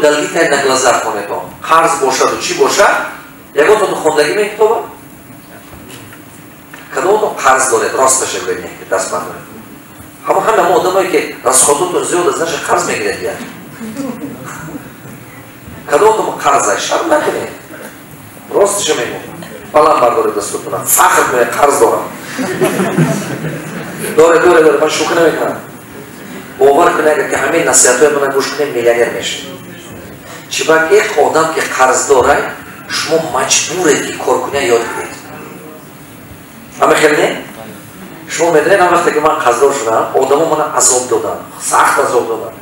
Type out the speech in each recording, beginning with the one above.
Долги тают на глазах хонетон. Қарз бошаду чӣ бошад? Ягонтон хондагӣ ме китоба? Кадомтон қарз доред? Росташа гӯед, ки даст бардоред. Ҳама ҳама одамое ки расходотон зиёд аст, наша қарз мегиред я. Кадомтон қарз аст? Шарм накунед. Росташа мегӯм. Баланд бардоред дастотона. Фахр кунед, қарз дорам. Доре, доре, доре, ман шӯхӣ намекунам. Бовар кунед, агар ки ҳамаи насиҳатҳои мана гӯш кунед, миллионер мешавед. Чибак як одам ки қарз дорад, шумо маҷбуред ки кор куня ёд гиред. Ҳама хел не? Шумо медонед, ҳам вақте ки ман қарздор шудам, одамо мана азоб доданд, сахт азоб доданд.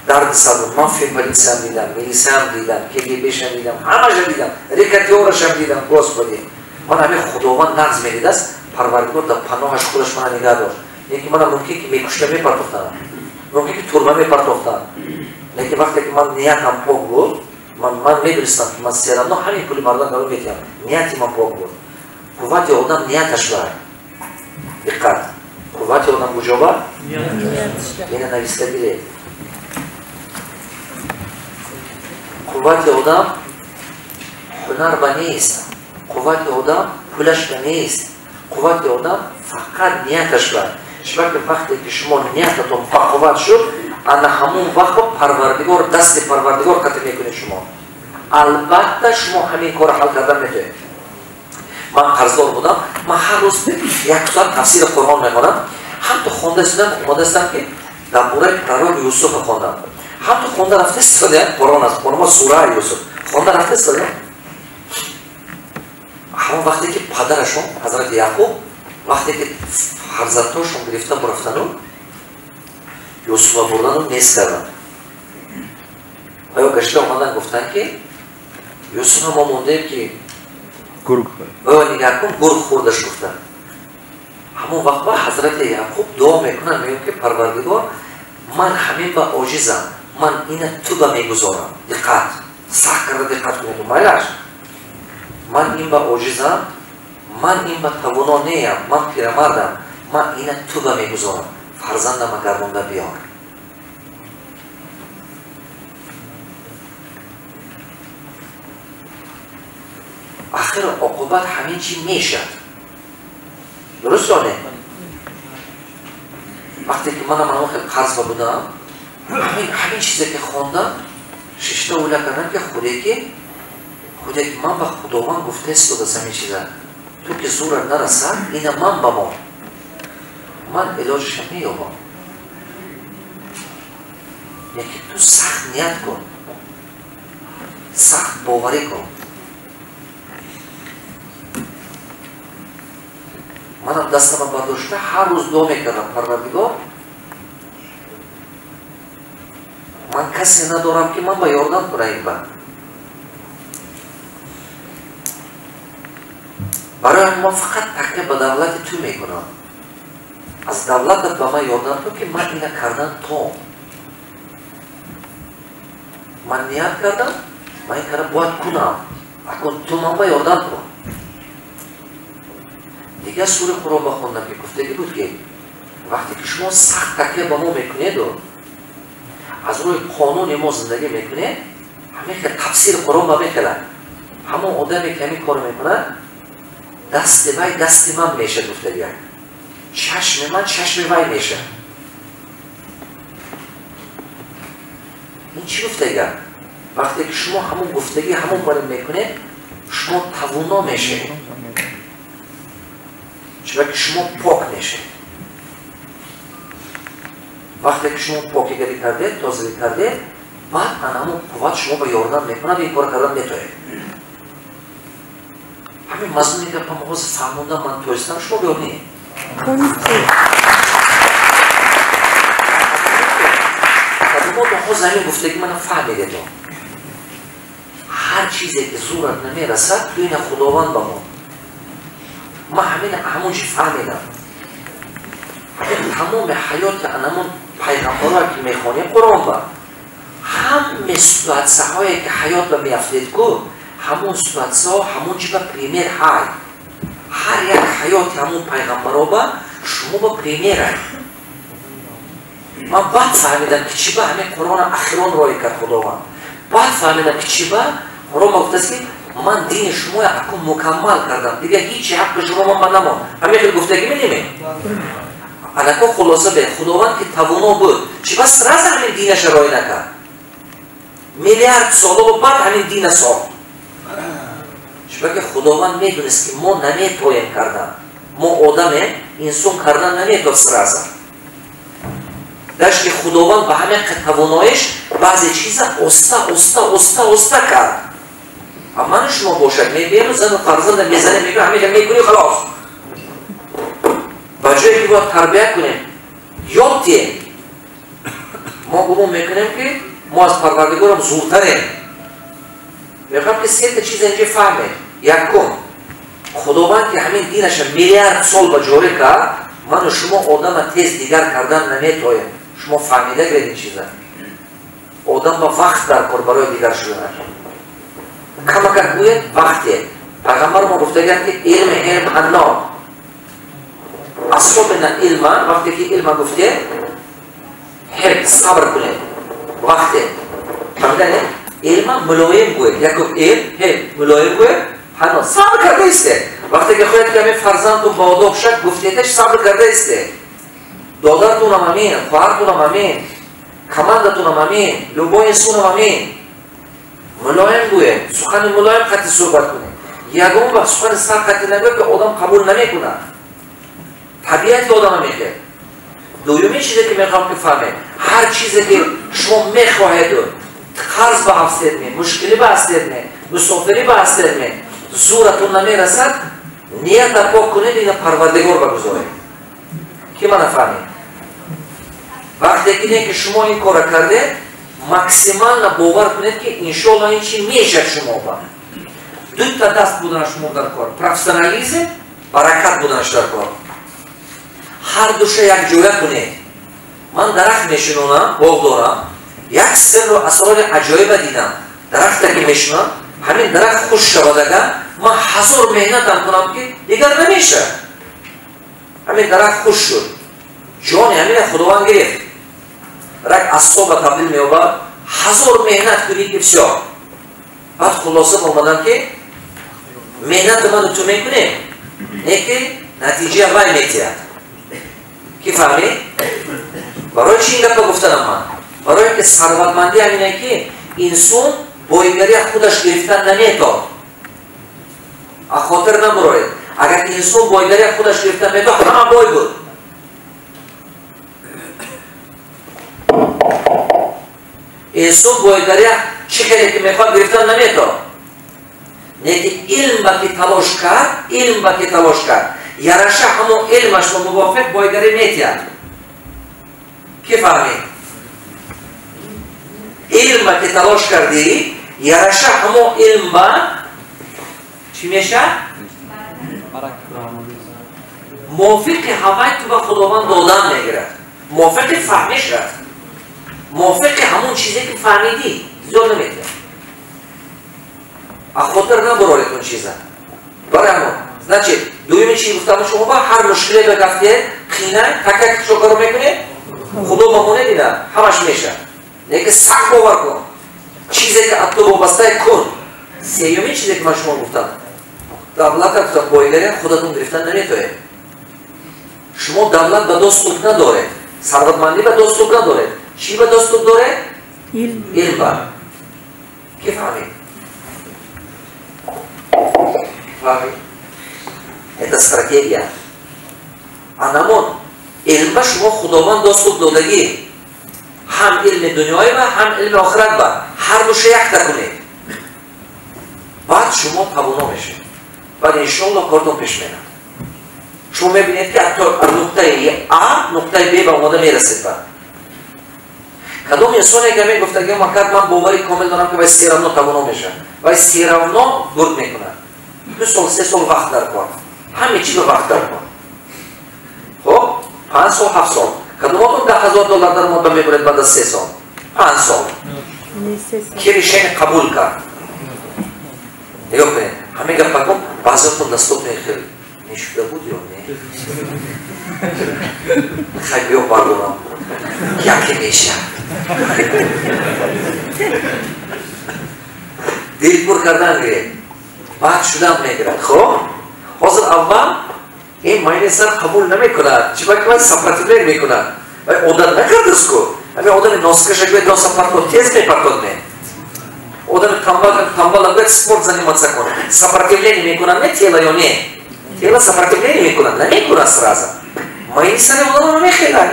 Дарди сар буд. Ман финполитсиям дидам, милисиям дидам, КГБшам дидам, ҳамаша дидам, рэкетёрашам дидам, господи. Ман ҳамин Худованд нағз медидааст, Парвардигор дар паноҳаш худаш мана нигаҳ дошт. Лекин мана мумкин ки мекушта мепартохтам, мумкин ки турма мепартохтам. Лекин вақте ки ман ниятам пок буд, ман медонистам ки ман всё равно ҳамин пули мардам даро метиҳам. Нияти ман пок буд. Қуввати одам нияташ бар. Диққат. Қуввати одам куҷо бар? Ина нависта гиред. Қуввати одам ҳунар ба нест. Қуввати одам пулаш ба нест. Қуввати одам фақат нияташ бар. Чунки вақте ки шумо ниятатон бақувват шуд, ана ҳамон вақт Парвардигор, дасти Парвардигор қатъ мекунед шумо. Албатта шумо ҳамин корро ҳал кардан метавонед. Ман қарздор будам, ман ҳар рӯз як соат тафсири Қуръон мехонам. Ҳам то хонда истодам, омода истам ки дар бораи пророк Юсуф хондам. Ҳам то хонда рафта истодам, Қуръон аст, Қуръон сураи Юсуф. Хонда рафта истодам. Ҳамон вақте ки падарашон, Ҳазрати Яъқуб, вақте ки фарзандҳошон гирифта бурафтану Юсуфа бурдану нест карданд. Оё гашта омадан гуфтанд ки Юсуфа мо мондаем ки гург хӯрд. Оё нигаҳ кун, гург хӯрдаш гуфтанд. Ҳамон вақт ба Ҳазрати Яъқуб дуо мекунанд, мегӯянд ки Парвардигор, ман ҳамин ба оҷизам, ман ина ту ба мегузорам. Диққат, сахт карда диққат кунед, майлаш. Ман ин ба оҷизам, ман ин ба тавоно неям, ман пирамардам, ман ина ту ба мегузорам, фарзандама гардонда биёр. Ахир оқубат ҳамин чи мешад. Дуруст ё не? Вақте ки манам ан хел қарз ба будам, ҳамин чизе ки хондам, шишта ула кардам ки худе ки ман ба Худованд гуфта истодааст ҳамин чиза. Ту ки зурат нарасад, ина ман ба мон. Ман илоҷашам меёбам. Лекин ту сахт ният кун, сахт боварӣ кун. Манам дастама бардошта ҳар рӯз дуо мекардам, Парвардигор, ман касе надорам ки ман ба ёрдам кунам ин ба. Барои ман фақат такя ба давлати ту мекунам. Аз давлатат ба ман ёрдам кун ки ман ина кардан то. Ман ният кардам, ман ин кара бояд кунам. Акун ту ман ба ёрдам кун. Дигар сураи Қуръон ба хондам ки гуфтагӣ буд ки вақте ки шумо сахт такя ба мо мекунеду аз рӯи қонуни мо зиндагӣ мекунед, ҳамин хел тафсири Қуръон ба мехелад. Ҳамон одаме ки ҳамин кор мекунад, дасти вай дасти ман мешад, гуфтагӣ. Чашми ман чашми вай мешад. Ин чӣ гуфтагӣ? Вақте ки шумо ҳамон гуфтагӣ ҳамон кор мекунед, шумо тавоно мешавед. Чунки шумо пок мешавед. Вақте ки шумо покигарӣ кардед, тозагӣ кардед, баъд ан ҳамон қувват шумо ба ёрдам мекунад ва ин кор кардан метавонед. Ҳамин мазмуни гапам ҳозир фаҳмондам ман тоистам, шумо биёд не? Кадомо то ҳозир ҳамин гуфтагӣ мана фаҳмидед. Ҳар чизе ки зурат намерасад, ту ина Худованд ба мо. Ман ҳамин ҳамон чи фаҳмидам. Ҳамин тамоми ҳаёти анамон пайғамбарое ки мехонем Қуръон ба, ҳаме ситуатсияҳое ки ҳаёт ба меафтед ку, ҳамон ситуатсияҳо ҳамон чи ба пример ҳай. Ҳар як ҳаёти ҳамон пайғамбаро ба шумо ба примерай. Ман баъд фаҳмидам ки чӣ ба ҳамин Қуръона ахирон роӣ кард Худованд. Баъд фаҳмидам, ки чӣ ба Қуръон гуфтааст, ки ман дини шумоя акун мукаммал кардам, дигар ҳеҷ ҳаққи шумо ман ба намонд. Ҳамин хел гуфтагӣ менеме? Анако хулоса бе, Худованд ки тавоно буд, чӣ ба сразу ҳамин динаша роӣ накард? Миллиард соло баъд ҳамин дина сохт. Чунки Худованд медонист, ки мо наметоем кардан. Мо одамем, инсон кардан наметод сразу. Дашти Худованд ба ҳамин тавоноиш баъзе чиза оста оста оста оста кард. А ману шумо бошад, мебием зану фарзанда мезанем, мегӯем ҳамеша мекунӣ, халос. Ба ҷое ки бояд тарбия кунем, ёд диҳем, мо гумон мекунем, ки мо аз Парвардигорам зудтарем. Мехоҳам, ки сета чиза инҷа фаҳмед. Якум, Худованд ки ҳамин динаша миллиард сол ба ҷорӣ кард, ману шумо одама тез дигар кардан наметоем. Шумо фаҳмида гиред ин чиза. Одам ба вақт дар кор барои дигар шуданаш. Камакак гӯед, вақте. Пайғамбар мо гуфтагианд, ки илм илм ҳанно. Особенно илма, вақте ки илма гуфте, ҳеб сабр кунед. Вақте. Фаҳмида? Илма мулоим гӯед. Якум илм, ҳеб мулоим гӯед, ҳанно сабр карда истед. Вақте ки хоҳед, ки ҳамин фарзандтун ба одоб шад, гуфтедаш, сабр карда истед. Додартунам ҳамин, хоҳартунам ҳамин, командатунам ҳамин, любой инсонам ҳамин. Мулоим гӯед, сухани мулоим қатъи суҳбат кунед. Ягон вақт сухани сахт қатъи нагӯед, ки одам қабул намекунад. Табиати одама мехоҳад. Дуюмин чизе ки мехоҳам, ки фаҳмед, ҳар чизе ки шумо мехоҳеду, қарз ба ҳастед ме, мушкилӣ ба ҳастед ме, мусофирӣ ба ҳастед ме, зӯратон намерасад, нията пок кунед, ина Парвардигор багузоред. Ки мана фаҳмед? Вақте ки не ки шумо ин кора кардед, максимально бовар кунед, ки иншоалло ин чи мешад шумо ба. Дута даст буданаш шумо дар кор. Профессионализм, баракат буданаш дар кор. Ҳар душа якҷоя кунед. Ман дарахт мешинонам, боғ дорам, як сирру асрори аҷоиба дидам. Дарахте ки мешинонам, ҳамин дарахт хушк шавад агар, ман ҳазор меҳнатам кунам, ки дигар намешавад. Ҳамин дарахт хушк шуд. Ҷони ҳамина Худованд гирифт. Рак асоба табдил меёбад, ҳазор меҳнат кунӣ, ки всё. Баъд хулоса омадам, ки меҳнати ману ту мекунем, не ки натиҷа вай метиҳад. Ки фаҳмид? Барои чи ин гапа гуфтанам ман? Барое ки сарватмандӣ ҳамине, ки инсон боигария худаш гирифтан наметод. А хотир набуроед. Агар инсон боигария худаш гирифтан метод, ҳама бой буд. Инсон боигария чӣ хеле ки мехоҳад гирифтан наметод. Не ки илм ба ки талош кард, илм ба ки талош кард, яраша ҳамон илмаш ба мувофиқ бойгарӣ метиҳад. Ки фаҳмид? Илм ба ки талош кардӣ, яраша ҳамон илм ба чӣ мешавад? Мувофиқи ҳавай ту ба Худованд додан мегирад. Мувофиқи фаҳмиш рафт. Мувофиқи ҳамон чизе ки фаҳмидӣ, зиёд наметиҳад. А хотир набуроред он чиза. Барои ҳамон. Значит, дуюми чи гуфтам шумо ба ҳар мушкиле ба гафте, қина, така чо каро мекунед? Худо ба монед ина, ҳамаш мешавад. Лекин сахт бовар кун. Чизе ки аз ту вобастае кун. Сеюмин чизе ки ман шумо гуфтам. Давлата гуфтам, боигария худатон гирифтан наметоед. Шумо давлат ба доступ надоред. Сарватмандӣ ба доступ надоред. Чӣ ба доступ доред? Илм ба. Ки фаҳмид? Фаҳмид? Это стратегия. Анамон илм ба шумо Худованд доступ додагӣ. Ҳам илми дунёӣ ба, ҳам илми охират ба. Ҳар душа якта кунед. Баъд шумо тавоно мешавед. Баъд иншоалло кортон пеш мерад. Шумо мебинед, ки аз нуқтаи А нуқтаи Б ба омода мерасед. Баъд кадом инсоне ки мегуфтаги макар, ман бовари комил дорам, ки вай всё равно тавоно мешавад, вай всё равно бурд мекунад. 2 сол, 3 сол вақт дар кор, ҳаме чи ба вақт дар кор. Хоб, 5 сол, 7 сол. Кадомотон 10 000 доллар даромад ба мебуред баъд аз 3 сол, 5 сол? Ки решение қабул кард? Нигоҳ кунед, ҳамин гапакон баъзеотон дастотон хел мешуда буд ё не? Хай, биё бардорам, яке мешавад. Дилпур кардан гиред, баъд шудан мегирад. Хоб, ҳозир аввал ин майни сар қабул намекунад. Чиба ки вай сопротивление мекунад, вай одат накардааст ку. Ҳамин одами носкаша гӯяд, носа партод, тез мепартод, не? Одами тамбал, тамбала гӯяд, спорт заниматься кун, сопротивление мекунад, не тело ё не тело сопротивление мекунад, намекунад сразу. Майни сари одама намехелад.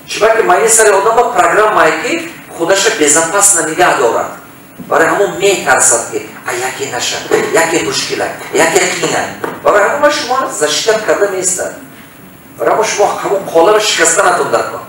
Чиба ки майни сари одама программае, ки худаша безопасно нигаҳ дорад. Барои ҳамон метарсад, ки а яке наша, яке мушкила, яке қина. Барои ҳамон шумо защита карда меистад. Барои ҳамон шумо ҳамон қолаба шикаста натон дар кор.